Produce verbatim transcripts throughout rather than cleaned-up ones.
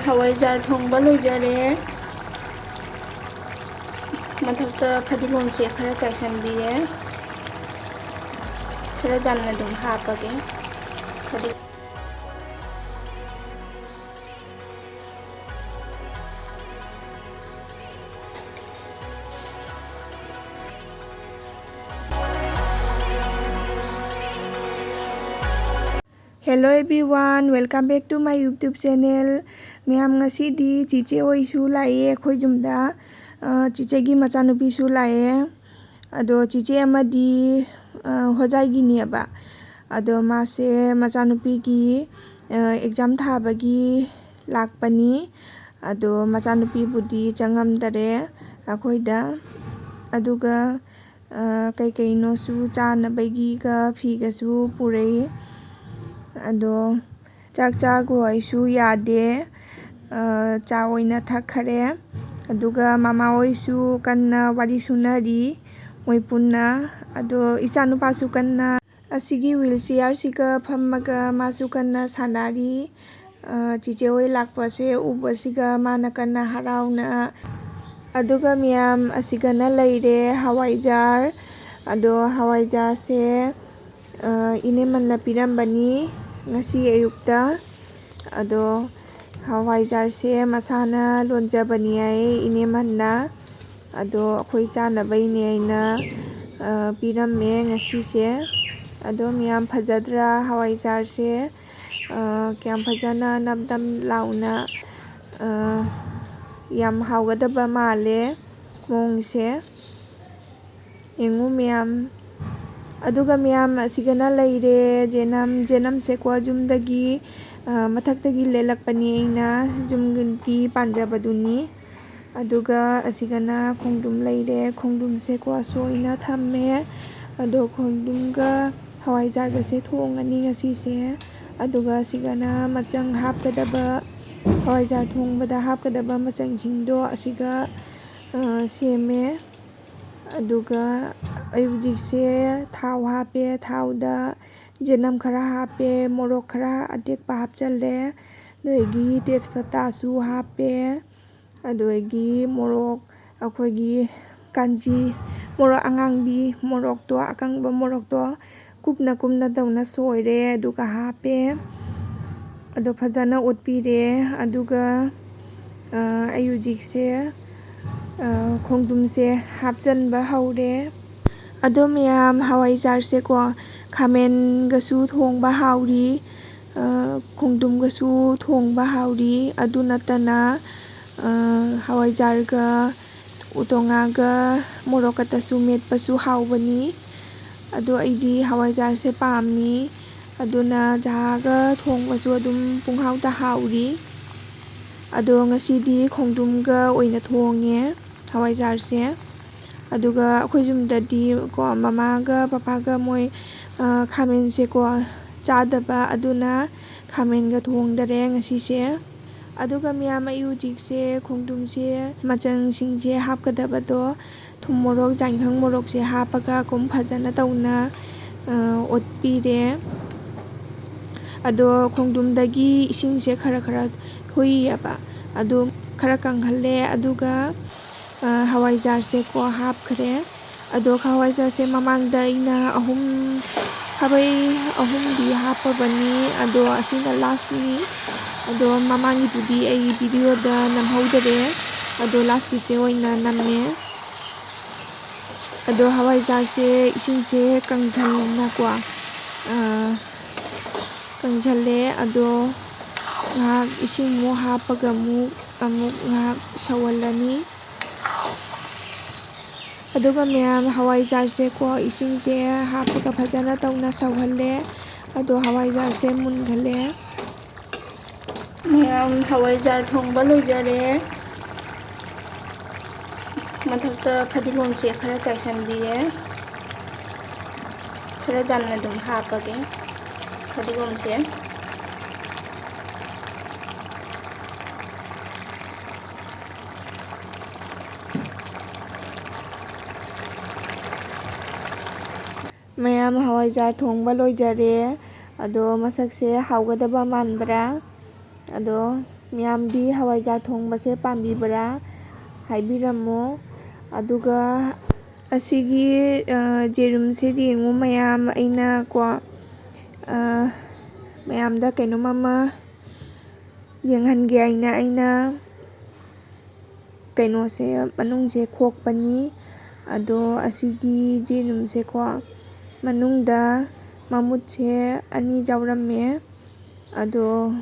ꯍꯋꯥꯏꯖꯥꯔ ꯊꯣꯡꯕ ꯂꯣꯏꯖꯔꯦ꯫ ꯃꯊꯛꯇ ꯐꯗꯤꯒꯣꯝꯁꯦ ꯈꯔ ꯆꯥꯏꯁꯤꯟꯕꯤꯔꯦ꯫ ꯈꯔ ꯌꯥꯝꯅ ꯑꯗꯨꯝ ꯍꯥꯞꯄꯒꯦ꯫ ꯐꯗꯤ- Hello everyone, welcome back to my YouTube channel꯫ ꯃꯌꯥꯝ, ꯉꯁꯤꯗꯤ ꯆꯤꯆꯦ ꯍꯣꯏꯁꯨ ꯂꯥꯛꯑꯦ ꯑꯩꯈꯣꯏ ꯌꯨꯝꯗ꯫ ꯑ, ꯆꯤꯆꯦꯒꯤ ꯃꯆꯥꯅꯨꯄꯤꯁꯨ ꯂꯥꯛꯑꯦ꯫ ꯑꯗꯣ ꯆꯤꯆꯦ ꯑꯃꯗꯤ, ꯑ, ꯍꯣꯖꯥꯏꯒꯤꯅꯦꯕ꯫ ꯑꯗꯣ ꯃꯥꯁꯦ ꯃꯆꯥꯅꯨꯄꯤꯒꯤ, ꯑ, exam ꯊꯥꯕꯒꯤ ꯂꯥꯛꯄꯅꯤ꯫ ꯑꯗꯣ ꯃꯆꯥꯅꯨꯄꯤꯕꯨꯗꯤ ꯆꯪꯉꯝꯗꯔꯦ ꯑꯩꯈꯣꯏꯗ꯫ ꯑꯗꯨꯒ, ꯑ, ꯀꯩꯀꯩꯅꯣꯁꯨ ꯆꯥꯅꯕꯒꯤꯒ ꯐꯤꯒꯁꯨ ꯄꯨꯔꯛꯏ꯫ ꯑꯗꯣ ꯆꯥꯛ ꯆꯥꯒꯣ ꯑꯩꯁꯨ ꯌꯥꯗꯦ꯫ ꯑ, ꯆꯥ ꯑꯣꯏꯅ ꯊꯛꯈꯔꯦ꯫ ꯑꯗꯨꯒ ꯃꯃꯥ ꯍꯣꯏꯁꯨ ꯀꯟꯅ ꯋꯥꯔꯤ ꯁꯨꯅꯔꯤ ꯃꯣꯏ ꯄꯨꯟꯅ꯫ ꯑꯗꯣ ꯏꯆꯥꯅꯨꯄꯥꯁꯨ ꯀꯟꯅ ꯑꯁꯤꯒꯤ wheel chairꯁꯤꯒ ꯐꯝꯃꯒ ꯃꯥꯁꯨ ꯀꯟꯅ ꯁꯥꯟꯅꯔꯤ꯫ ꯑ, ꯆꯤꯆꯦ ꯍꯣꯏ ꯂꯥꯛꯄꯁꯦ ꯎꯕꯁꯤꯒ ꯃꯥꯅ ꯀꯟꯅ ꯍꯔꯥꯎꯅ꯫ ꯑꯗꯨꯒ ꯃꯌꯥꯝ, ꯑꯁꯤꯒꯅ ꯂꯩꯔꯦ ꯍꯋꯥꯏꯖꯥꯔ꯫ ꯑꯗꯣ ꯍꯋꯥꯏꯖꯥꯔꯁꯦ, ꯑ, ꯏꯅꯦꯃꯟꯅ ꯄꯤꯔꯝꯕꯅꯤ ꯉꯁꯤ ꯑꯌꯨꯛꯇ꯫ ꯑꯗꯣ ꯍꯋꯥꯏꯖꯥꯔꯁꯦ ꯃꯁꯥꯅ ꯂꯣꯟꯖꯕꯅꯤ ꯍꯥꯏ ꯏꯅꯦꯃꯟꯅ꯫ ꯑꯗꯣ ꯑꯩꯈꯣꯏ ꯆꯥꯅꯕꯩꯅꯦ ꯑꯩꯅ, ꯑ, ꯄꯤꯔꯝꯃꯦ ꯉꯁꯤꯁꯦ꯫ ꯑꯗꯣ ꯃꯌꯥꯝ, ꯐꯖꯗ꯭ꯔꯥ ꯍꯋꯥꯏꯖꯥꯔꯁꯦ? ꯑ, ꯀꯌꯥꯝ ꯐꯖꯅ ꯅꯞ ꯅꯞ ꯂꯥꯎꯅ, ꯑ, ꯌꯥꯝ ꯍꯥꯎꯒꯗꯕ ꯃꯥꯜꯂꯦ ꯃꯑꯣꯡꯁꯦ꯫ ꯌꯦꯡꯉꯨ ꯃꯌꯥꯝ꯫ ꯑꯗꯨꯒ ꯃꯌꯥꯝ, ꯑꯁꯤꯒꯅ ꯂꯩꯔꯦ ꯖꯦꯅꯝ꯫ ꯖꯦꯅꯝꯁꯦꯀꯣ ꯌꯨꯝꯗꯒꯤ, ꯑ, ꯃꯊꯛꯇꯒꯤ ꯂꯦꯜꯂꯛꯄꯅꯤ ꯑꯩꯅ, ꯌꯨꯝꯒꯤ ꯄꯥꯟꯖꯕꯗꯨꯅꯤ꯫ ꯑꯗꯨꯒ ꯑꯁꯤꯒꯅ ꯈꯣꯡꯗ꯭ꯔꯨꯝ ꯂꯩꯔꯦ꯫ ꯈꯣꯡꯗ꯭ꯔꯨꯝꯁꯦꯀꯣ ꯁꯣꯏꯅ ꯊꯝꯃꯦ꯫ ꯑꯗꯣ ꯈꯣꯡꯗ꯭ꯔꯨꯝꯒ ꯍꯋꯥꯏꯖꯥꯔꯒꯁꯦ ꯊꯣꯡꯉꯅꯤ ꯉꯁꯤꯁꯦ꯫ ꯑꯗꯨꯒ ꯑꯁꯤꯒꯅ ꯃꯆꯪ ꯍꯥꯞꯀꯗꯕ, ꯍꯋꯥꯏꯖꯥꯔ ꯊꯣꯡꯕꯗ ꯍꯥꯞꯀꯗꯕ ꯃꯆꯪꯁꯤꯡꯗꯣ ꯑꯁꯤꯒ, ꯑ, ꯁꯦꯝꯃꯦ꯫ ꯑꯗꯨꯒ ꯑꯩ ꯍꯧꯖꯤꯛꯁꯦ ꯊꯥꯎ ꯍꯥꯞꯄꯦ꯫ ꯊꯥꯎꯗ ꯆꯅꯝ ꯈꯔ ꯍꯥꯞꯄꯦ, ꯃꯣꯔꯣꯛ ꯈꯔ ꯑꯇꯦꯛꯄ ꯍꯥꯞꯆꯜꯂꯦ꯫ ꯑꯗꯒꯤ ꯇꯦꯖꯄꯇꯥꯁꯨ ꯍꯥꯞꯄꯦ꯫ ꯑꯗꯒꯤ ꯃꯣꯔꯣꯛ, ꯑꯩꯈꯣꯏꯒꯤ ꯀꯥꯟꯖꯤ ꯃꯣꯔꯣꯛ ꯑꯉꯥꯡꯕꯤ ꯃꯣꯔꯣꯛꯇꯣ, ꯑꯀꯪꯕ ꯃꯣꯔꯣꯛꯇꯣ ꯀꯨꯞꯅ ꯀꯨꯞꯅ ꯇꯧꯅ ꯁꯣꯏꯔꯦ, ꯑꯗꯨꯒ ꯍꯥꯞꯄꯦ꯫ ꯑꯗꯣ ꯐꯖꯅ ꯑꯣꯠꯄꯤꯔꯦ꯫ ꯑꯗꯨꯒ, ꯑ, ꯑꯩ ꯍꯧꯖꯤꯛꯁꯦ, ꯑ, ꯈꯣꯡꯗ꯭ꯔꯨꯝꯁꯦ ꯍꯥꯞꯆꯤꯟꯕ ꯍꯧꯔꯦ꯫ ꯑꯗꯣ ꯃꯌꯥꯝ, ꯍꯋꯥꯏꯖꯥꯔꯁꯦꯀꯣ, ꯈꯥꯃꯦꯟꯒꯁꯨ ꯊꯣꯡꯕ ꯍꯥꯎꯔꯤ, ꯑ, ꯈꯣꯡꯗ꯭ꯔꯨꯝꯒꯁꯨ ꯊꯣꯡꯕ ꯍꯥꯎꯔꯤ꯫ ꯑꯗꯨ ꯅꯠꯇꯅ, ꯑ, ꯍꯋꯥꯏꯖꯥꯔꯒ ꯎꯇꯣꯡꯉꯥꯒ ꯃꯣꯔꯣꯛꯀꯇꯁꯨ ꯃꯦꯠꯄꯁꯨ ꯍꯥꯎꯕꯅꯤ꯫ ꯑꯗꯣ ꯑꯩꯗꯤ ꯍꯋꯥꯏꯖꯥꯔꯁꯦ ꯄꯥꯝꯃꯤ꯫ ꯑꯗꯨꯅ ꯖꯍꯥꯒ ꯊꯣꯡꯕꯁꯨ ꯑꯗꯨꯝ ꯄꯨꯡꯍꯥꯎꯗ ꯍꯥꯎꯔꯤ꯫ ꯑꯗꯣ ꯉꯁꯤꯗꯤ ꯈꯣꯡꯗ꯭ꯔꯨꯝꯒ ꯑꯣꯏꯅ ꯊꯣꯡꯉꯦ ꯍꯋꯥꯏꯖꯥꯔꯁꯦ꯫ ꯑꯗꯨꯒ ꯑꯩꯈꯣꯏ ꯌꯨꯝꯗꯗꯤ ꯀꯣ, ꯃꯃꯥꯒ ꯄꯄꯥꯒ ꯃꯣꯏ, ꯑ, ꯈꯥꯃꯦꯟꯁꯦꯀꯣ ꯆꯥꯗꯕ, ꯑꯗꯨꯅ ꯈꯥꯃꯦꯟꯒ ꯊꯣꯡꯗꯔꯦ ꯉꯁꯤꯁꯦ꯫ ꯑꯗꯨꯒ ꯃꯌꯥꯝ, ꯑꯩ ꯍꯧꯖꯤꯛꯁꯦ ꯈꯣꯡꯗ꯭ꯔꯨꯝꯁꯦ ꯃꯆꯜꯁꯤꯡꯁꯦ ꯍꯥꯞꯀꯗꯕꯗꯣ, ꯊꯨꯝ ꯃꯣꯔꯣꯛ, ꯌꯥꯏꯉꯪ ꯃꯣꯔꯣꯛꯁꯦ ꯍꯥꯞꯄꯒ ꯀꯨꯝ ꯐꯖꯅ ꯇꯧꯅ, ꯑ, ꯑꯣꯠꯄꯤꯔꯦ꯫ ꯑꯗꯣ ꯈꯣꯡꯗ꯭ꯔꯨꯝꯗꯒꯤ ꯏꯁꯤꯡꯁꯦ ꯈꯔ ꯈꯔ ꯊꯣꯛꯏꯑꯕ꯫ ꯑꯗꯨ ꯈꯔ ꯀꯪꯍꯜꯂꯦ, ꯑꯗꯨꯒ, ꯑ, ꯍꯋꯥꯏꯖꯥꯔꯁꯦꯀꯣ ꯍꯥꯞꯈ꯭ꯔꯦ꯫ ꯑꯗꯣ ꯍꯋꯥꯏꯖꯥꯔꯁꯦ ꯃꯃꯥꯡꯗ ꯑꯩꯅ ꯑꯍꯨꯝ, ꯈꯥꯕꯩ ꯑꯍꯨꯝꯗꯤ ꯍꯥꯞꯄꯕꯅꯤ, ꯑꯗꯣ ꯑꯁꯤꯅ ꯂꯥꯁꯅꯤ꯫ ꯑꯗꯣ ꯃꯃꯥꯡꯒꯤꯗꯨꯗꯤ ꯑꯩ ꯚꯤꯗꯤꯑꯣꯗ ꯅꯝꯍꯧꯗꯔꯦ, ꯑꯗꯣ ꯂꯥꯁꯀꯤꯁꯦ ꯑꯣꯏꯅ ꯅꯝꯃꯦ꯫ ꯑꯗꯣ ꯍꯋꯥꯏꯖꯥꯔꯁꯦ ꯏꯁꯤꯡꯁꯦ ꯀꯪꯁꯤꯜꯂꯦꯅꯀꯣ, ꯑ, ꯀꯪꯁꯤꯜꯂꯦ꯫ ꯑꯗꯣ ꯉꯥꯏꯍꯥꯛ ꯏꯁꯤꯡ ꯑꯃꯨꯛ ꯍꯥꯞꯄꯒ ꯑꯃꯨꯛ, ꯑꯃꯨꯛ ꯉꯥꯏꯍꯥꯛ ꯁꯧꯍꯜꯂꯅꯤ꯫ ꯑꯗꯨꯒ ꯃꯌꯥꯝ, ꯍꯋꯥꯏꯖꯥꯔꯁꯦꯀꯣ ꯏꯁꯤꯡꯁꯦ ꯍꯥꯞꯄꯒ ꯐꯖꯅ ꯇꯧꯅ ꯁꯧꯍꯜꯂꯦ꯫ ꯑꯗꯣ ꯍꯋꯥꯏꯖꯥꯔꯁꯦ ꯃꯨꯟꯈꯜꯂꯦ꯫ ꯃꯌꯥꯝ, ꯍꯋꯥꯏꯖꯥꯔ ꯊꯣꯡꯕ ꯂꯣꯏꯖꯔꯦ꯫ ꯃꯊꯛꯇ ꯐꯗꯤꯒꯣꯝꯁꯦ ꯈꯔ ꯆꯥꯏꯁꯤꯟꯕꯤꯔꯦ꯫ ꯈꯔ ꯌꯥꯝꯅ ꯑꯗꯨꯝ ꯍꯥꯞꯄꯒꯦ ꯐꯗꯤꯒꯣꯝꯁꯦ꯫ ꯃꯌꯥꯝ, ꯍꯋꯥꯏꯖꯥꯔ ꯊꯣꯡꯕ ꯂꯣꯏꯖꯔꯦ꯫ ꯑꯗꯣ ꯃꯁꯛꯁꯦ ꯍꯥꯎꯒꯗꯕ ꯃꯥꯟꯕ꯭ꯔꯥ? ꯑꯗꯣ ꯃꯌꯥꯝꯗꯤ ꯍꯋꯥꯏꯖꯥꯔ ꯊꯣꯡꯕꯁꯦ ꯄꯥꯝꯕꯤꯕ꯭ꯔꯥ? ꯍꯥꯏꯕꯤꯔꯝꯃꯣ꯫ ꯑꯗꯨꯒ ꯑꯁꯤꯒꯤ, ꯑ, ꯌꯦꯔꯨꯝꯁꯦ ꯌꯦꯡꯉꯨ ꯃꯌꯥꯝ, ꯑꯩꯅ ꯀꯣ, ꯑ, ꯃꯌꯥꯝꯗ ꯀꯩꯅꯣꯝ ꯑꯃ ꯌꯦꯡꯍꯟꯒꯦ ꯍꯥꯏꯅ ꯑꯩꯅ ꯀꯩꯅꯣꯁꯦ, ꯃꯅꯨꯡꯁꯦ ꯈꯣꯛꯄꯅꯤ꯫ ꯑꯗꯣ ꯑꯁꯤꯒꯤ ꯌꯦꯔꯨꯝꯁꯦꯀꯣ, ꯃꯅꯨꯡꯗ ꯃꯃꯨꯠꯁꯦ ꯑꯅꯤ ꯌꯥꯎꯔꯝꯃꯦ꯫ ꯑꯗꯣ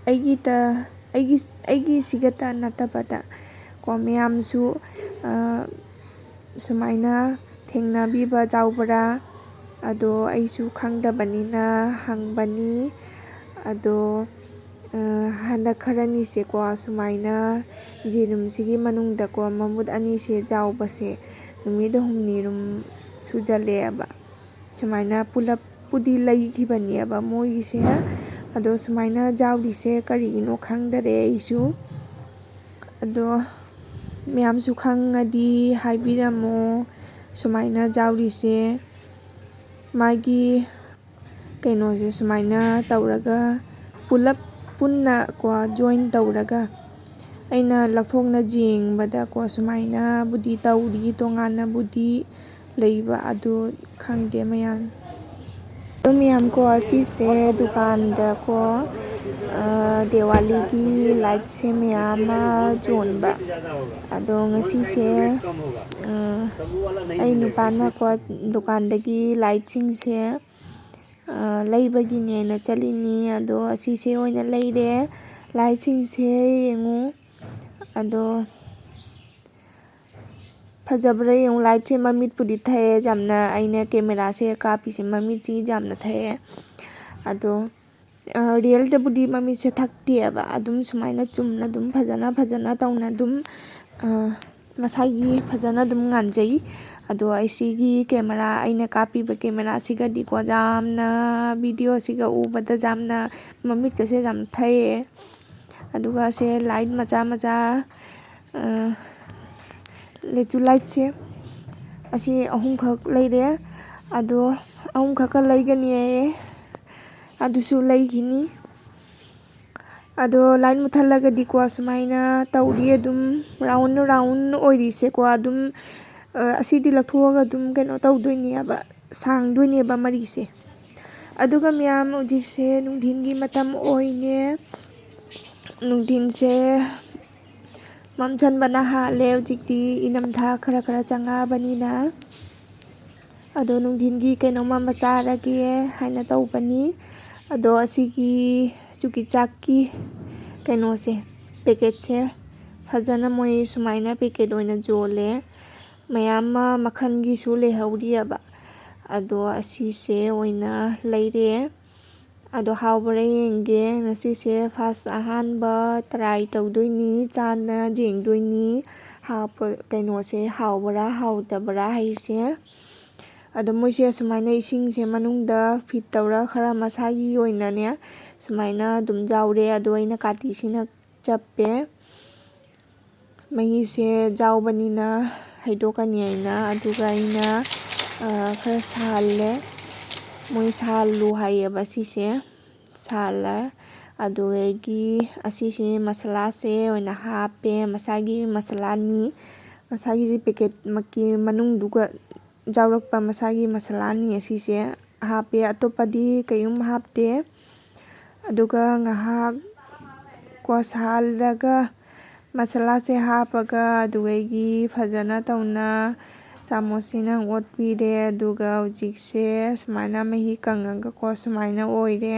ꯑꯩꯒꯤꯇ, ꯑꯩꯒꯤ, ꯑꯩꯒꯤꯁꯤꯒꯇ ꯅꯠꯇꯕꯗ ꯀꯣ, ꯃꯌꯥꯝꯁꯨ, ꯑ, ꯁꯨꯃꯥꯏꯅ ꯊꯦꯡꯅꯕꯤꯕ ꯌꯥꯎꯕ꯭ꯔꯥ? ꯑꯗꯣ ꯑꯩꯁꯨ ꯈꯪꯗꯕꯅꯤꯅ ꯍꯪꯕꯅꯤ꯫ ꯑꯗꯣ, ꯑ, ꯍꯟꯗꯛ ꯈꯔꯅꯤꯁꯦꯀꯣ, ꯁꯨꯃꯥꯏꯅ ꯌꯦꯔꯨꯝꯁꯤꯒꯤ ꯃꯅꯨꯡꯗꯀꯣ, ꯃꯃꯨꯠ ꯑꯅꯤꯁꯦ ꯌꯥꯎꯕꯁꯦ ꯅꯨꯃꯤꯠ ꯍꯨꯝꯅꯤ ꯔꯨꯝ ꯁꯨꯖꯜꯂꯛꯑꯦꯕ꯫ ꯁꯨꯃꯥꯏꯅ ꯄꯨꯂꯞꯄꯨꯗꯤ ꯂꯩꯈꯤꯕꯅꯦꯕ ꯃꯣꯏꯒꯤꯁꯦ꯫ ꯑꯗꯣ ꯁꯨꯃꯥꯏꯅ ꯌꯥꯎꯔꯤꯁꯦ ꯀꯔꯤꯒꯤꯅꯣ ꯈꯪꯗꯔꯦ ꯑꯩꯁꯨ꯫ ꯑꯗꯣ ꯃꯌꯥꯝꯁꯨ ꯈꯪꯉꯗꯤ ꯍꯥꯏꯕꯤꯔꯝꯃꯣ꯫ ꯁꯨꯃꯥꯏꯅ ꯌꯥꯎꯔꯤꯁꯦ ꯃꯥꯒꯤ ꯀꯩꯅꯣꯁꯦ ꯁꯨꯃꯥꯏꯅ ꯇꯧꯔꯒ ꯄꯨꯂꯞ ꯄꯨꯟꯅ ꯀꯣ, join ꯇꯧꯔꯒ ꯑꯩꯅ ꯂꯧꯊꯣꯛꯅ ꯌꯦꯡꯕꯗꯀꯣ, ꯁꯨꯃꯥꯏꯅꯕꯨꯗꯤ ꯇꯧꯔꯤ, ꯇꯣꯉꯥꯟꯅꯕꯨꯗꯤ ꯂꯩꯕ ꯑꯗꯨ ꯈꯪꯗꯦ ꯃꯌꯥꯝ꯫ ꯑꯗꯣ ꯃꯌꯥꯝ ꯀꯣ, ꯑꯁꯤꯁꯦ ꯗꯨꯀꯥꯟꯗꯀꯣ, ꯑ, ꯗꯤꯋꯥꯂꯤꯒꯤ lightꯁꯦ ꯃꯌꯥꯝ ꯑꯃ ꯌꯣꯟꯕ꯫ ꯑꯗꯣ ꯉꯁꯤꯁꯦ, ꯑ, ꯑꯩ ꯅꯨꯄꯥꯅꯀꯣ ꯗꯨꯀꯥꯟꯗꯒꯤ lightꯁꯤꯡꯁꯦ, ꯑ, ꯂꯩꯕꯒꯤꯅꯦꯅ ꯆꯠꯂꯤꯅꯤ꯫ ꯑꯗꯣ ꯑꯁꯤꯁꯦ ꯑꯣꯏꯅ ꯂꯩꯔꯦ꯫ Lightꯁꯤꯡꯁꯦ ꯌꯦꯡꯉꯨ꯫ ꯑꯗꯣ ꯐꯖꯕ꯭ꯔꯥ ꯌꯦꯡꯉꯨ꯫ Lightꯁꯦ ꯃꯃꯤꯠꯄꯨꯗꯤ ꯊꯛꯑꯦ ꯌꯥꯝꯅ, ꯑꯩꯅ cameraꯁꯦ ꯀꯥꯞꯄꯤꯁꯦ ꯃꯃꯤꯠꯁꯤ ꯌꯥꯝꯅ ꯊꯛꯑꯦ꯫ ꯑꯗꯣ, ꯑ, realꯗꯕꯨꯗꯤ ꯃꯃꯤꯠꯁꯦ ꯊꯛꯇꯦꯕ, ꯑꯗꯨꯝ ꯁꯨꯃꯥꯏꯅ ꯆꯨꯝꯅ ꯑꯗꯨꯝ ꯐꯖꯅ, ꯐꯖꯅ ꯇꯧꯅ ꯑꯗꯨꯝ, ꯑ, ꯃꯁꯥꯒꯤ ꯐꯖꯅ ꯑꯗꯨꯝ ꯉꯥꯟꯖꯩ꯫ ꯑꯗꯣ ꯑꯩ ꯁꯤꯒꯤ camera, ꯑꯩꯅ ꯀꯥꯞꯄꯤꯕ cameraꯁꯤꯒꯗꯤꯀꯣ, ꯌꯥꯝꯅ videoꯁꯤꯒ ꯎꯕꯗ ꯌꯥꯝꯅ ꯃꯃꯤꯠꯀꯁꯦ ꯌꯥꯝ ꯊꯛꯑꯦ꯫ ꯑꯗꯨꯒ ꯁꯦ light ꯃꯆꯥ ꯃꯆꯥ, ꯑ, ꯂꯤꯆꯨ lightꯁꯦ ꯑꯁꯤ ꯑꯍꯨꯝꯈꯛ ꯂꯩꯔꯦ꯫ ꯑꯗꯣ ꯑꯍꯨꯝꯈꯛꯀ ꯂꯩꯒꯅꯤ ꯍꯥꯏꯌꯦ, ꯑꯗꯨꯁꯨ ꯂꯩꯈꯤꯅꯤ꯫ ꯑꯗꯣ light ꯃꯨꯠꯊꯠꯂꯒꯗꯤꯀꯣ, ꯁꯨꯃꯥꯏꯅ ꯇꯧꯔꯤ, ꯑꯗꯨꯝ round round ꯑꯣꯏꯔꯤꯁꯦꯀꯣ, ꯑꯗꯨꯝ, ꯑ, ꯑꯁꯤꯗꯤ ꯂꯧꯊꯣꯛꯑꯒ ꯑꯗꯨꯝ ꯀꯩꯅꯣ ꯇꯧꯗꯣꯏꯅꯦꯕ, ꯁꯥꯡꯗꯣꯏꯅꯦꯕ ꯃꯔꯤꯁꯦ꯫ ꯑꯗꯨꯒ ꯃꯌꯥꯝ, ꯍꯧꯖꯤꯛꯁꯦ ꯅꯨꯡꯊꯤꯟꯒꯤ ꯃꯇꯝ ꯑꯣꯏꯅꯦ, ꯅꯨꯡꯊꯤꯟꯁꯦ ꯃꯝꯁꯤꯟꯕꯅ ꯍꯥꯜꯂꯦ꯫ ꯍꯧꯖꯤꯛꯇꯤ ꯏꯅꯝꯊꯥ ꯈꯔ ꯈꯔ ꯆꯪꯉꯛꯑꯕꯅꯤꯅ꯫ ꯑꯗꯣ ꯅꯨꯡꯊꯤꯟꯒꯤ ꯀꯩꯅꯣꯝꯃ ꯑꯃ ꯆꯥꯔꯒꯦ ꯍꯥꯏꯅ ꯇꯧꯕꯅꯤ꯫ ꯑꯗꯣ ꯑꯁꯤꯒꯤ ꯆꯨꯀꯤ ꯆꯥꯛꯀꯤ ꯀꯩꯅꯣꯁꯦ, packetꯁꯦ ꯐꯖꯅ ꯃꯣꯏ ꯁꯨꯃꯥꯏꯅ packet ꯑꯣꯏꯅ ꯌꯣꯜꯂꯦ꯫ ꯃꯌꯥꯝ ꯑꯃ ꯃꯈꯜꯒꯤꯁꯨ ꯂꯩꯍꯧꯔꯤꯑꯕ꯫ ꯑꯗꯣ ꯑꯁꯤꯁꯦ ꯑꯣꯏꯅ ꯂꯩꯔꯦ꯫ ꯑꯗꯣ ꯍꯥꯎꯕ꯭ꯔꯥ ꯌꯦꯡꯒꯦ꯫ ꯉꯁꯤꯁꯦ first, ꯑꯍꯥꯟꯕ try ꯇꯧꯗꯣꯏꯅꯤ, ꯆꯥꯅ ꯌꯦꯡꯗꯣꯏꯅꯤ꯫ ꯍꯥꯞꯄ, ꯀꯩꯅꯣꯁꯦ ꯍꯥꯎꯕ꯭ꯔꯥ ꯍꯥꯎꯇꯕ꯭ꯔꯥ ꯍꯥꯏꯁꯦ꯫ ꯑꯗꯣ ꯃꯣꯏꯁꯦ ꯑꯁꯨꯃꯥꯏꯅ ꯏꯁꯤꯡꯁꯦ ꯃꯅꯨꯡꯗ feed ꯇꯧꯔ ꯈꯔ ꯃꯁꯥꯒꯤ ꯑꯣꯏꯅꯅꯦ ꯁꯨꯃꯥꯏꯅ ꯑꯗꯨꯝ ꯌꯥꯎꯔꯦ꯫ ꯑꯗꯣ ꯑꯩꯅ ꯀꯥꯇꯤꯁꯤꯅ ꯆꯞꯄꯦ꯫ ꯃꯍꯤꯁꯦ ꯌꯥꯎꯕꯅꯤꯅ ꯍꯩꯗꯣꯛꯀꯅꯤ ꯑꯩꯅ꯫ ꯑꯗꯨꯒ ꯑꯩꯅ, ꯑ, ꯈꯔ ꯁꯥꯍꯜꯂꯦ꯫ ꯃꯣꯏ ꯁꯥꯍꯜꯂꯨ ꯍꯥꯏꯌꯦꯕ ꯁꯤꯁꯦ꯫ ꯁꯥꯍꯜꯂꯦ꯫ ꯑꯗꯨꯗꯒꯤ ꯑꯁꯤꯁꯦ ꯃꯁꯥꯂꯥꯁꯦ ꯑꯣꯏꯅ ꯍꯥꯞꯄꯦ꯫ ꯃꯁꯥꯒꯤ ꯃꯁꯥꯂꯥꯅꯤ꯫ ꯃꯁꯥꯒꯤꯁꯦ packetꯃꯛꯀꯤ ꯃꯅꯨꯡꯗꯨꯒ ꯌꯥꯎꯔꯛꯄ ꯃꯁꯥꯒꯤ ꯃꯁꯥꯂꯥꯅꯤ ꯑꯁꯤꯁꯦ ꯍꯥꯞꯄꯦ꯫ ꯑꯇꯣꯞꯄꯗꯤ ꯀꯩꯝ ꯍꯥꯞꯇꯦ꯫ ꯑꯗꯨꯒ ꯉꯥꯏꯍꯥꯛ ꯀꯣ ꯁꯥꯍꯜꯂꯒ ꯃꯁꯥꯂꯥꯁꯦ ꯍꯥꯞꯄꯒ ꯑꯗꯨꯗꯒꯤ ꯐꯖꯅ ꯇꯧꯅ ꯆꯥꯃꯁꯁꯤꯅ ꯑꯣꯠꯄꯤꯔꯦ꯫ ꯑꯗꯨꯒ ꯍꯧꯖꯤꯛꯁꯦ ꯁꯨꯃꯥꯏꯅ ꯃꯍꯤ ꯀꯪꯉꯒꯀꯣ ꯁꯨꯃꯥꯏꯅ ꯑꯣꯏꯔꯦ꯫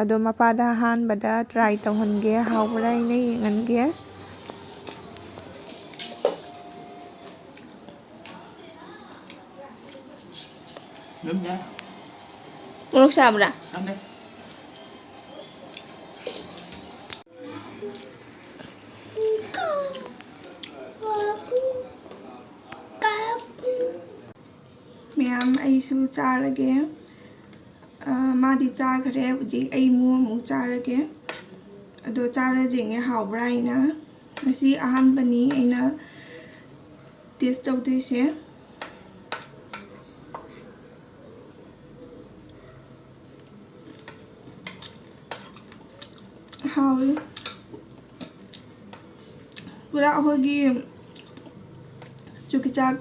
ꯑꯗꯣ ꯃꯄꯥꯗ ꯑꯍꯥꯟꯕꯗ try ꯇꯧꯍꯟꯒꯦ, ꯍꯥꯎꯕ꯭ꯔꯥ ꯍꯥꯏꯅ ꯌꯦꯡꯍꯟꯒꯦ꯫ ꯑꯗꯨꯝ ꯌꯥꯏ꯫ ꯃꯣꯔꯣꯛ ꯁꯥꯕ꯭ꯔꯥ? ꯈꯪꯗꯦ꯫ ꯃꯌꯥꯝ, ꯑꯩꯁꯨ ꯆꯥꯔꯒꯦ꯫ ꯑ, ꯃꯥꯗꯤ ꯆꯥꯈ꯭ꯔꯦ꯫ ꯍꯧꯖꯤꯛ ꯑꯩ ꯑꯃꯨꯛ, ꯑꯃꯨꯛ ꯆꯥꯔꯒꯦ꯫ ꯑꯗꯣ ꯆꯥꯔ ꯌꯦꯡꯉꯦ ꯍꯥꯎꯕ꯭ꯔꯥ ꯍꯥꯏꯅ꯫ ꯉꯁꯤ ꯑꯍꯥꯟꯕꯅꯤ ꯑꯩꯅ taste ꯇꯧꯗꯣꯏꯁꯦ꯫ ꯍꯥꯎꯏ꯫ ꯄꯨꯔꯥ ꯑꯩꯈꯣꯏꯒꯤ ꯆꯨꯀꯤꯆꯥꯛ,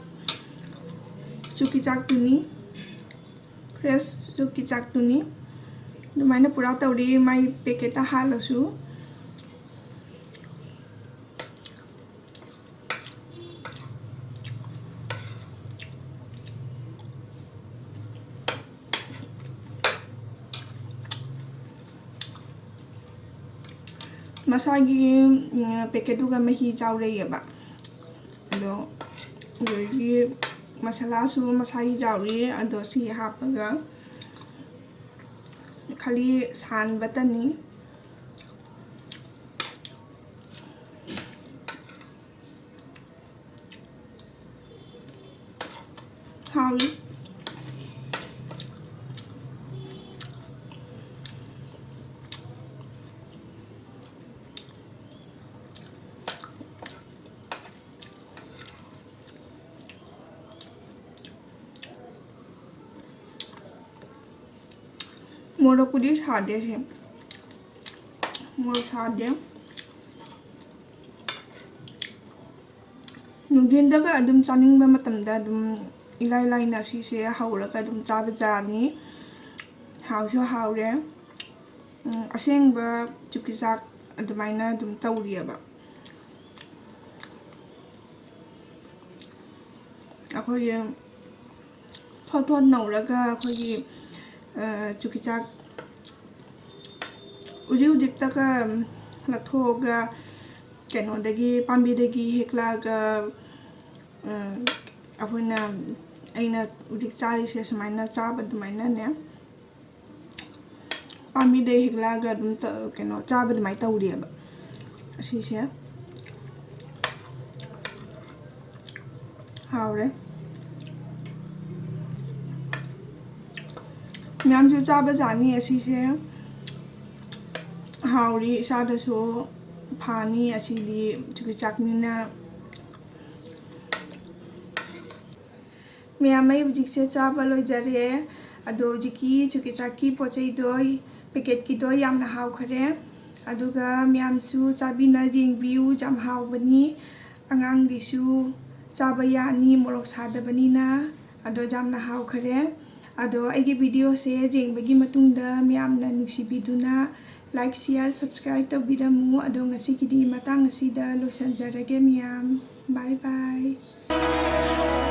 ꯆꯨꯀꯤꯆꯥꯛꯇꯨꯅꯤ, fresh ꯆꯨꯀꯤꯆꯥꯛꯇꯨꯅꯤ꯫ ꯑꯗꯨꯃꯥꯏꯅ ꯄꯨꯔꯥ ꯇꯧꯔꯤ, ꯃꯥꯏ packet ꯇ ꯍꯥꯜꯂꯁꯨ꯫ ꯃꯁꯥꯒꯤ, ꯎꯝ, packet ꯇꯨꯒ ꯃꯍꯤ ꯌꯥꯎꯔꯛꯑꯦꯕ꯫ ꯑꯗꯣ ꯑꯗꯒꯤ ꯃꯁꯥꯂꯥꯁꯨ ꯃꯁꯥꯒꯤ ꯌꯥꯎꯔꯤ꯫ ꯑꯗꯣ ꯁꯤ ꯍꯥꯞꯄꯒ ꯈꯂꯤ ꯁꯥꯟꯕꯇꯅꯤ꯫ ꯍꯥꯎꯏ꯫ ꯃꯣꯔꯣꯛꯄꯨꯗꯤ ꯁꯥꯗꯦ ꯁꯤ꯫ ꯃꯣꯔꯣꯛ ꯁꯥꯗꯦ꯫ ꯅꯨꯡꯊꯤꯟꯗꯒ ꯑꯗꯨꯝ ꯆꯥꯅꯤꯡꯕ ꯃꯇꯝꯗ ꯑꯗꯨꯝ ꯏꯂꯥꯏ ꯂꯥꯏꯅ ꯁꯤꯁꯦ ꯍꯧꯔꯒ ꯑꯗꯨꯝ ꯆꯥꯕ ꯌꯥꯅꯤ꯫ ꯍꯥꯎꯁꯨ ꯍꯥꯎꯔꯦ꯫ ꯎꯝ, ꯑꯁꯦꯡꯕ ꯆꯨꯀꯤꯆꯥꯛ ꯑꯗꯨꯃꯥꯏꯅ ꯑꯗꯨꯝ ꯇꯧꯔꯤꯑꯕ꯫ ꯑꯩꯈꯣꯏꯒꯤ ꯊꯣꯠ ꯊꯣꯠ ꯅꯧꯔꯒ ꯑꯩꯈꯣꯏꯒꯤ, ꯑ, ꯆꯨꯀꯤꯆꯥꯛ ꯍꯧꯖꯤꯛ ꯍꯧꯖꯤꯛꯇꯒ ꯂꯧꯊꯣꯛꯑꯒ ꯀꯩꯅꯣꯗꯒꯤ, ꯄꯥꯝꯕꯤꯗꯒꯤ ꯍꯦꯛꯂꯛꯑꯒ, ꯑ, ꯑꯩꯈꯣꯏꯅ, ꯑꯩꯅ ꯍꯧꯖꯤꯛ ꯆꯥꯔꯤꯁꯦ ꯁꯨꯃꯥꯏꯅ ꯆꯥꯕ ꯑꯗꯨꯃꯥꯏꯅꯅꯦ꯫ ꯄꯥꯝꯕꯤꯗꯩ ꯍꯦꯛꯂꯛꯑꯒ ꯑꯗꯨꯝ ꯇ-, ꯀꯩꯅꯣ, ꯆꯥꯕ ꯑꯗꯨꯃꯥꯏꯅ ꯇꯧꯔꯤꯑꯕ꯫ ꯑꯁꯤꯁꯦ ꯍꯥꯎꯔꯦ꯫ ꯃꯌꯥꯝꯁꯨ ꯆꯥꯕ ꯖꯥꯠꯅꯤ ꯑꯁꯤꯁꯦ꯫ ꯍꯥꯎꯔꯤ, ꯏꯁꯥꯗꯁꯨ ꯐꯅꯤ ꯑꯁꯤꯗꯤ, ꯆꯨꯀꯤꯆꯥꯛꯅꯤꯅ꯫ ꯃꯌꯥꯝ, ꯑꯩ ꯍꯧꯖꯤꯛꯁꯦ ꯆꯥꯕ ꯂꯣꯏꯖꯔꯦ꯫ ꯑꯗꯣ ꯍꯧꯖꯤꯛꯀꯤ ꯆꯨꯀꯤꯆꯥꯛꯀꯤ ꯄꯣꯠ ꯆꯩꯗꯣ, packet ꯀꯤꯗꯣ ꯌꯥꯝꯅ ꯍꯥꯎꯈꯔꯦ꯫ ꯑꯗꯨꯒ ꯃꯌꯥꯝꯁꯨ ꯆꯥꯕꯤꯅ ꯌꯦꯡꯕꯤꯌꯨ, ꯌꯥꯝ ꯍꯥꯎꯕꯅꯤ꯫ ꯑꯉꯥꯡꯒꯤꯁꯨ ꯆꯥꯕ ꯌꯥꯅꯤ, ꯃꯣꯔꯣꯛ ꯁꯥꯗꯕꯅꯤꯅ꯫ ꯑꯗꯣ ꯌꯥꯝꯅ ꯍꯥꯎꯈꯔꯦ꯫ ꯑꯗꯣ ꯑꯩꯒꯤ videoꯁꯦ ꯌꯦꯡꯕꯒꯤ ꯃꯇꯨꯡꯗ ꯃꯌꯥꯝꯅ ꯅꯨꯡꯁꯤꯕꯤꯗꯨꯅ like, share, subscribe ꯇꯧꯕꯤꯔꯝꯃꯨ꯫ ꯑꯗꯣ ꯉꯁꯤꯒꯤꯗꯤ ꯃꯇꯥꯡ ꯑꯁꯤꯗ ꯂꯣꯏꯁꯤꯟꯖꯔꯒꯦ ꯃꯌꯥꯝ꯫ Bye bye꯫